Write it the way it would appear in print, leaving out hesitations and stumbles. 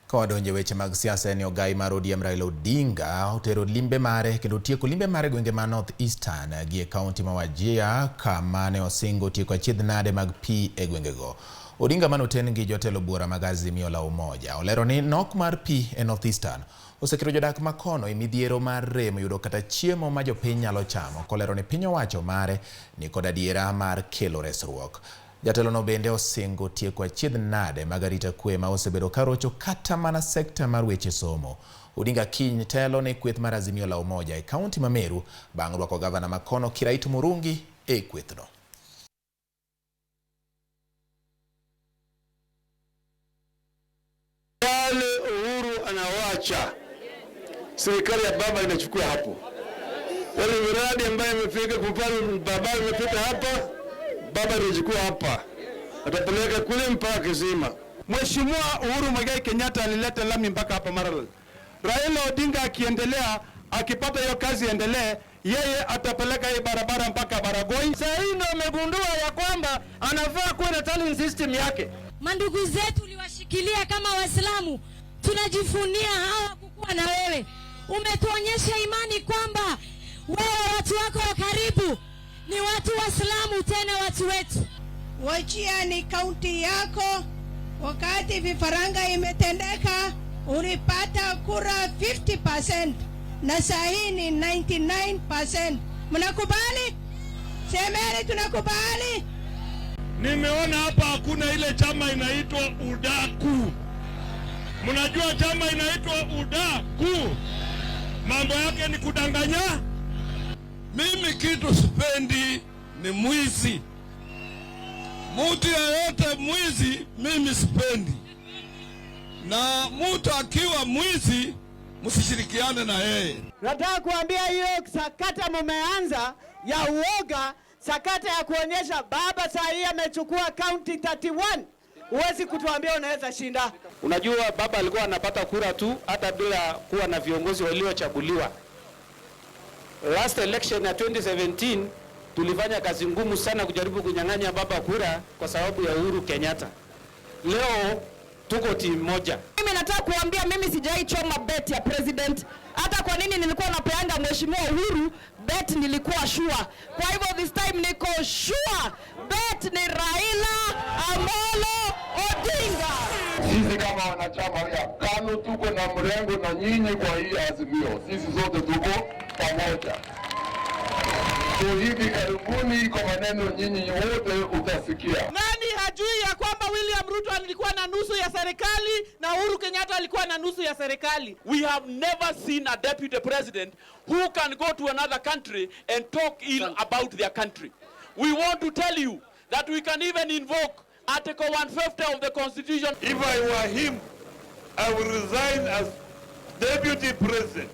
Ka wadonjo e weche mag siasa en ni ogai mar ODM Raila Odinga otero limbe mare kendo tieko limbe mare e gwenge ma North Eastern gi e kaunti ma Wajir kama ne osingo tieko achiedh nade mag pi e gwengego. Odinga mane oten gi jotelo buora mag Azimio la Umoja olero ni nok mar pi e North Eastern oseketo jodak ma kono e midhiero mar rem yudo kata chiemo ma jopiny nyalo chamo kolero ni piny owacho mare ni kod adiera mar kelo resruok. Jatelono bende osingo tieko achiedh nade mag arita kwe ma osebedo ka rocho kata mana sekta mar weche somo. Odinga kiny telo ne kweth mar Azimio la Umoja e kaunti ma Meru bang' rwako gavana ma kono Kiraitu Murungi e kwethno. Pale Uhuru anawacha serikali ya baba inachukua hapo wale miradi ambayo imefika kwa mfano, baba imefika hapa, baba anachukua hapa, atapeleka kule mpaka Kisima. Mheshimiwa Uhuru Muigai Kenyatta alileta lami mpaka hapa Maralal. Raila Odinga akiendelea, akipata hiyo kazi endelee, yeye atapeleka hii barabara mpaka Baragoi. Sasa hii ndio amegundua ya kwamba anafaa kuwa na tallying system yake. Mandugu zetu uliwashikilia kama Waislamu, tunajivunia hawa kukuwa na wewe. Umetuonyesha imani kwamba wewe watu wako wa karibu ni watu Waislamu, tena watu wetu. Wajir ni kaunti yako. Wakati vifaranga imetendeka, ulipata kura 50% na saa hii ni 99%. Mnakubali? Semeni tunakubali. Nimeona hapa hakuna ile chama inaitwa Udaku. Mnajua chama inaitwa Udaku, mambo yake ni kudanganya. Mimi kitu sipendi ni mwizi. Mtu yeyote mwizi mimi sipendi, na mtu akiwa mwizi msishirikiane na yeye. Nataka kuambia hiyo sakata mumeanza ya uoga, sakata ya kuonyesha baba saa hii amechukua county 31. Huwezi kutuambia unaweza shinda. Unajua baba alikuwa anapata kura tu hata bila kuwa na viongozi waliochaguliwa. Last election ya 2017 tulifanya kazi ngumu sana kujaribu kunyang'anya baba kura kwa sababu ya Uhuru Kenyatta. Leo tuko timu moja. Mimi nataka kuambia, mimi sijai choma bet ya president. Hata kwa nini nilikuwa napeanga Mheshimiwa Uhuru bet, nilikuwa sure. Kwa hivyo this time niko sure bet ni Raila Amolo Odinga. Sisi kama wanachama ya KANU tuko na mrengo na nyinyi kwa hii Azimio, sisi zote tuko pamoja. So hivi karibuni kwa maneno nyinyi wote utasikia. Nani hajui ya kwamba William Ruto alikuwa na nusu ya serikali na Uhuru Kenyatta alikuwa na nusu ya serikali? We have never seen a deputy president who can go to another country and talk ill about their country. We want to tell you that we can even invoke Article 150 of the Constitution. If I were him, I would resign as deputy president.